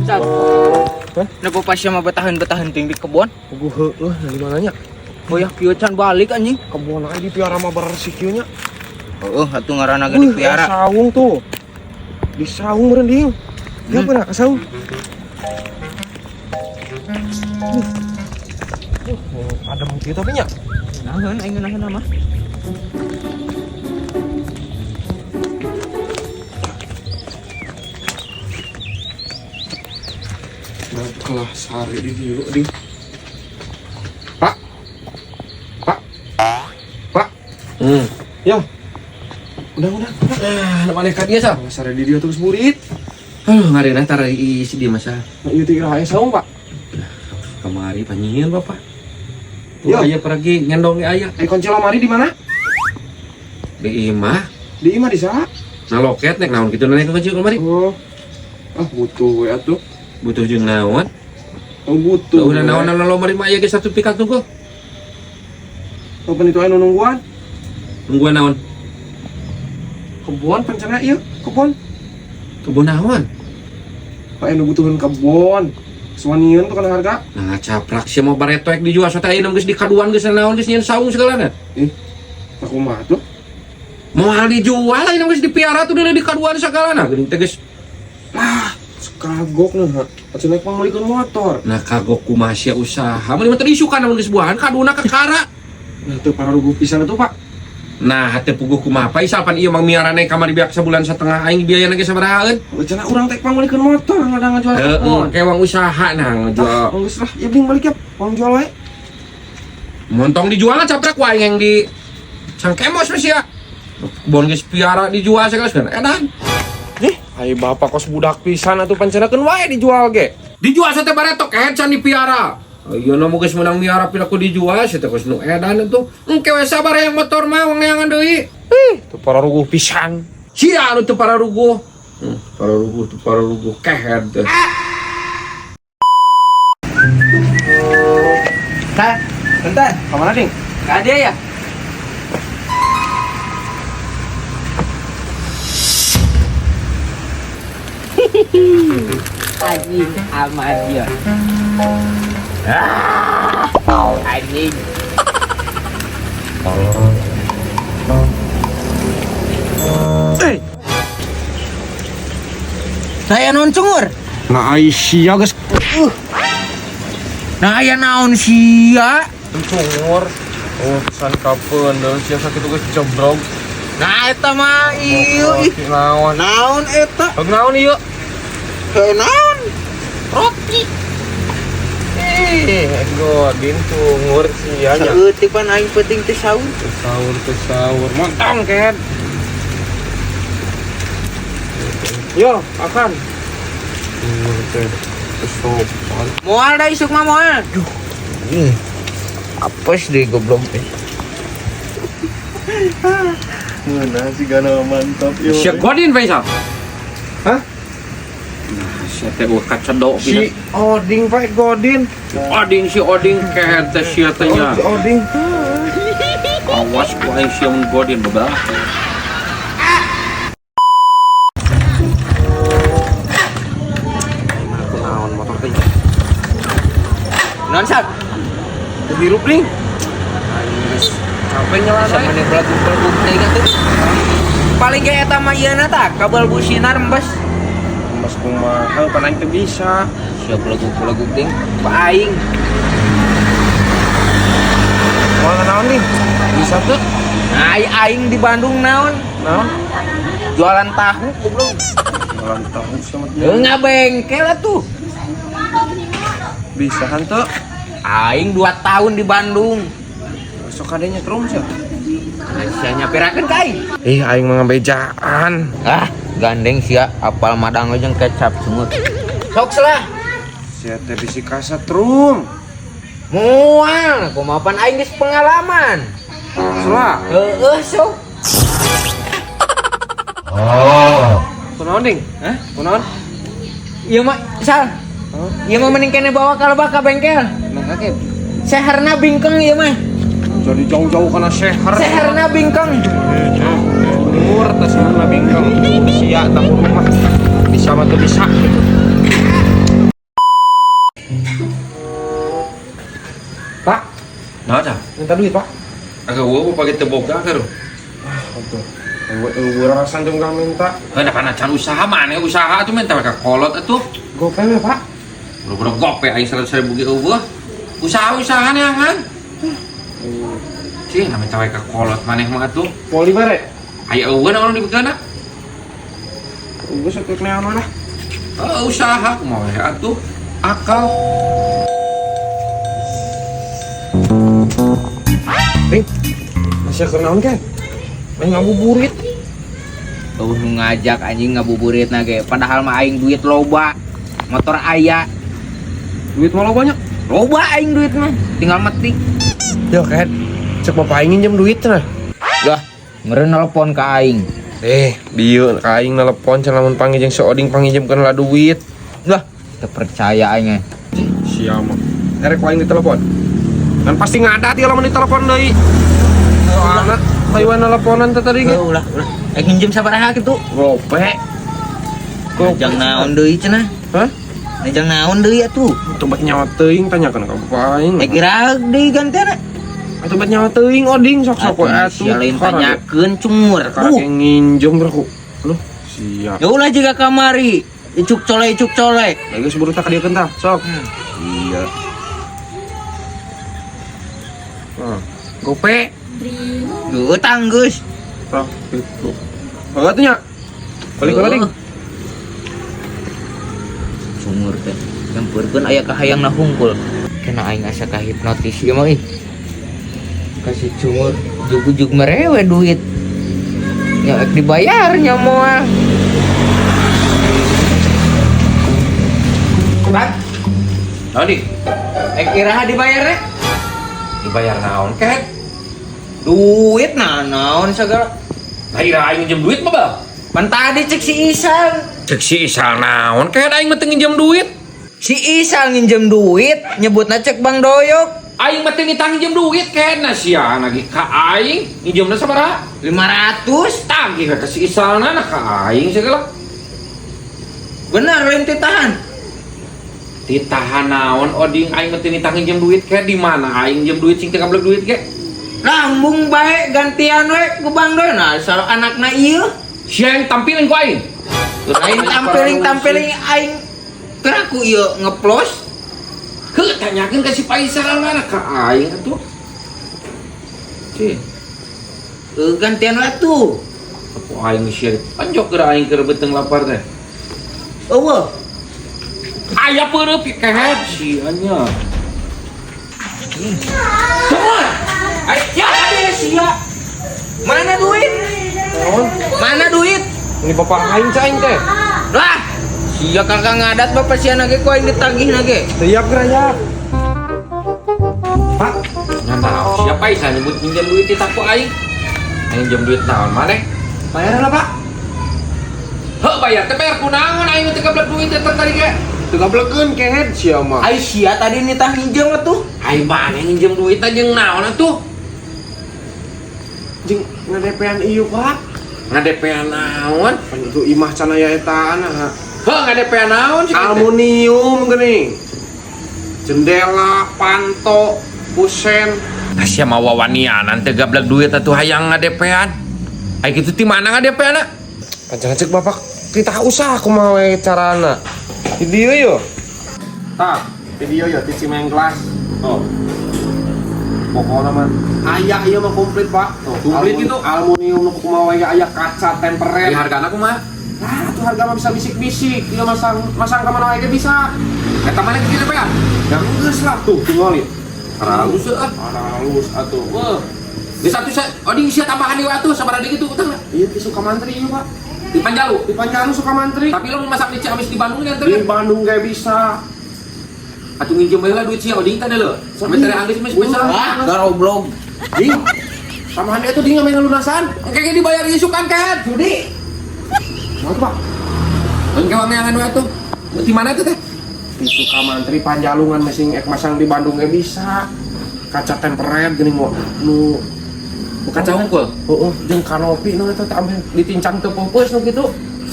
Sat. Napa pas sama betahan-betahan ting di kebon? Puguh heueuh nah di mananya? Oh ya kieu can balik anjing. Kebon aja dipiara mah bersih kieu nya. Heeh, atuh ngaranna ge dipiara. Saung tuh. Di saung meureun ding. Ya pernah ke saung. Adem kieu tapi nya. Naheun aing ngeunaheun mah. Nah, kalah sare di dieu ding. Pak. Pak. Pak. Ya. Udah. Ah, nu maneh ka dieu sal. Kalah sare di dieu terus murid. Aduh, ngareunah tara isi di masa. Nah, ieu teh iraha aya saung, Pak. Kamari panyieun Bapak. Tuh Yo. aya pergi ngendong ge aya. Eh, kunci lemari di mana? Di imah. Di imah di saha? Nah loket nek naon kitu naik ke kunci lemari. Oh. Ah, butuh we atuh. Butuh jeung naon? Oh, butuh. Tuh udah naon naon lemari mah aya ge satu pikat tunggu. Kapan itu aya nu nungguan? Nungguan naon? Kebon pencana ieu, kebon. Kebon naon? Pak anu butuheun kebon. Suwanieun tuh kana harga. Nah, caprak sia mau baretoek dijual sote ayeuna geus di kaduan geus naon geus nyieun saung segalana. Ih, kumaha tuh? Moal dijual ayeuna geus dipiara tuh di kaduan sagalana geuning teh geus. Ah, kagok nah. Atuh naik pangmeulikeun motor. Nah kagok kumaha sia usaha mun mah teu isukan mun geus buahan kaduna ka kara. Nah, teu pararuguh pisan atuh, Pak. Nah, hate puguh kumaha Pak pan ieu mang miarane kamari biak sabulan setengah aing biayana ge sabarahaeun. Cenah urang teh pangmeulikeun motor ngadang ngajual Heeh, kebon. kewang usaha nah ngajual. Ah, geus lah, ya bing balik ya. Pang jual wae. Montong dijual caprak wae yang di sangkemos mah sia. Kebon geus piara dijual segala segala edan. Ih, ai bapak kos budak pisan atuh pancenakeun wae dijual ge. Dijual sate baretok can dipiara. Ayo nu geus meunang miara piraku dijual sia teh kos nu edan atuh. Engke we sabar yang motor mah wong neangan deui. Ih, teu pararuguh pisan. Sia anu teu pararuguh. Pararuguh teu pararuguh kehed teh. Tah, bentar. Ka mana, Ding? Ka dia ya? Anjing aman ya. Ah, anjing. Eh, Saya naon cungur. nah ai sia geus Nah aya naon sia? cungur. Oh, pesan kapeun deui sia sakitu geus jebrog. Nah eta mah ieu ih. Naon? Naon eta? Naon ieu? Heuh naon? Roti. Eh, godin cungur sia nya. Saeutik pan aing penting teh sahur. Sahur teh sahur. Montong ken. Yo, akan. Cungur teh kesopan. Moal da isuk mah moal. Duh. Apes deh goblok teh. Mana sih gana mantap yo. Sia godin Faisal. Hah? Nah, sia teh eueuh kacedok Si Oding Pak Godin. Oding si Oding kehed teh sia teh nya. Si Oding. Awas ku aing sia mun godin babah. Aku naon motor teh. Naon sak? Hirup ling. Aing geus capek nyala Sama nih belagu-belagu teh atuh. Paling ge eta mah ieu na tah, kabel busina rembes. Mas kumaha pan aing teu bisa. Sia belagu-belagu ting. Pak aing. Moal naon nih? Bisa tuh. Nah, aing di Bandung naon? Naon? Jualan tahu goblok. Jualan tahu sama dia. Heuh ngabengkel atuh. Bisa henteu. Aing 2 tahun di Bandung. Sok adanya terus ya. Nah, sia nyapirakeun ka aing. Ih, aing mah ngabejaan. Ah, gandeng sia apal madang jeung kecap sungut. Sok lah. Sia teh bisi kasatrum. Moal, kumaha pan aing geus pengalaman. Salah. Heeh, sok. Kunaon ding? Hah? Kunaon? Ieu mah sal. Ieu mah mending kene bawa ka lebak ka bengkel. Nah, kakek. Seherna bingkeng ieu mah. Jadi jauh-jauh karena seher. Seherna bingkeng. Umur tas seherna bingkeng. Sia tahu rumah. Bisa mah teu bisa gitu. Nah, dah. Minta duit, Pak. Agak eueuh bapak teu boga keur. Ah, atuh. Eueuh rasan jeung minta. Heuh, kana can usaha maneh usaha atuh minta ka kolot atuh. Gope we, Pak. Boro-boro gope aing 100.000 ge eueuh. Usaha-usaha neangan. Cih, na minta we ka kolot maneh mah atuh. Poli bare. Aya eueuh naon dibikeunna? Geus atuh neangan lah. Oh, usaha kumaha we atuh. Akal. Ring. Masih keur naon kan? Main ngabuburit. Eueuh nu ngajak anjing ngabuburit na ge. Padahal mah aing duit loba. Motor aya. Duit mah lo banyak. Loba aing duit mah. Tinggal metik. Yo, Ken. Cek bapak aing nginjem duit cenah. Lah, meureun nelpon ka aing. Dieu ka aing nelpon cenah lamun panggil jeung si Oding panginjemkeun lah duit. Lah, teu percaya aing. Sia mah. Erek ku aing ditelepon. Dan pasti ngadat ya lamun ditelepon deui. Soalna Taiwan nelponan teh tadi ge. Heuh, ulah, ulah. Nginjem sabaraha kitu? Gope. Gope. Jang naon deui cenah? Hah? Jang naon deui atuh? Tempat nyawa teuing tanyakeun ka bapak aing. Kira deui gantena. Atuh bet nyawa teuing Oding sok-sok we atuh. Sia lain tanyakeun cungur. Karek nginjem ku. Aduh, siap. Ya ulah jiga kamari. Icuk cole icuk cole. Lagi geus buru tak ka dieu tah, sok. Iya. Nah, gope. Utang geus. Tah, gitu. Heuh atuh nya. Balik heula ding. Sumur teh. Nyampeurkeun aya kahayangna hungkul. Kena aing asa kahipnotis ieu mah ih. Kasih cungur jug-jug merewe duit. Nya ek dibayar nya moal. Bang, Naon di? ek iraha dibayar rek? Dibayar naon ket? Duit nah naon segala. Lah ira aing nginjem duit mah, Bal. Pan tadi cek si Isal. Cek si Isal naon ket aing mah teu nginjem duit. Si Isal nginjem duit, nyebutna cek Bang Doyok. Aing mah teu nitah nginjem duit ket na sia lagi ka aing nginjemna sabaraha? 500. Tagih ka si Isalna na ka aing segala. Bener lain titahan. Titahan naon Oding aing mah teu nitah nginjem duit ket di mana aing nginjem duit sing teu kablek duit ke? Lambung bae gantian we ku Bang Doyok. Nah, asal anakna ieu. Sia yang tampilin ku aing. Lain tampiling aing keraku ieu ngeplos. Heuh, tanyakeun ka si Faisal mana ka aing atuh. Cih, Gantian we tuh. apa aing sia panjok keur aing keur beuteung lapar teh. Eueuh. Aya peureub kehet sia nya. Cuma. Ay, Ya ada sia. Mana duit? Naon? Mana duit? Ini bapak aing cai aing teh. Lah, sia kakak ngadat bapak sia nage ku aing ditagih nage. Siap geraya. Pak, nya naon siapa isa nyebut minjem duit ti ku aing? Aing minjem duit naon maneh? bayar lah, Pak. Heuh, bayar teh bayar kunaon aing teu kablek duit teh tadi ge. Teu gablekeun kehed sia mah. Ai sia tadi nitah nginjem atuh. Ai maneh nginjem duit teh jeung naon atuh? Jeung ngadepean ieu, Pak. Ngadepean naon? Pan itu imah can aya etaan ha. Heuh, ngadepean naon sih? Aluminium geuning. Jendela, panto, kusen. Sia mah wawanianan teu gablek duit atuh hayang ngadepean. Ai kitu ti mana ngadepeanna? Panjangan cek bapak kita usah kumaha we carana. Di dieu yo. Tah, di dieu yo di Cimengklas. Tuh. Pokokna mah aya ieu mah komplit, Pak. Tuh, Komplit gitu? Aluminium nu kumaha we aya kaca temperet. Di hargana kumaha? Nah, tuh harga mah bisa bisik-bisik. Ieu masang masang ka mana wae ge bisa. Eta mana kitu DP-an? Ya geus lah tuh tinggal ieu. Halus ah. Halus atuh. Wah. Geus atuh Oding sia tambahan deui atuh sabaraha deui kitu utangna? Iya ti Sukamantri ieu, Pak. Di Panjalu. Di Panjalu Sukamantri. Tapi lo mau masak di Ciamis di Bandung nyanter Di kan? Bandung ge bisa. Atuh nginjem bae lah duit sia Oding tadi lo. Sampai tadi anggeus mah spesial. Wah, garoblog. Ding. Tambahan itu ding main lunasan. Engke ge dibayar isukan kan? Judi. Mau tuh, Pak? Engke wangeangan we atuh. Di mana itu teh? Di Sukamantri Panjalungan masing ek masang di Bandung ge bisa. Kaca temperet geuning mau nu Kaca hungkul. Heeh, jeung kanopi nu eta teh ameh ditincang teu peupeus nu kitu.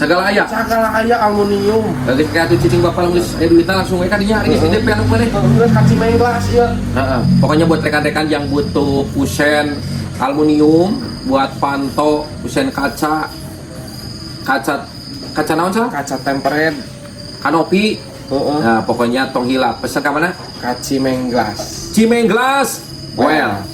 Segala aya. Sagala aya aluminium. Lagi kayak tuh cicing bapak geus aya duitna langsung we ka dinya ari geus DP anu maneh. Geus ka Cimenglas ieu. Heeh. Pokoknya buat rekan-rekan yang butuh kusen aluminium buat panto, kusen kaca, kaca kaca naon salah? Kaca tempered. Kanopi. Heeh. Nah, pokoknya tong hilap. Pesan ka mana? Ka Cimenglas. Cimenglas. Well.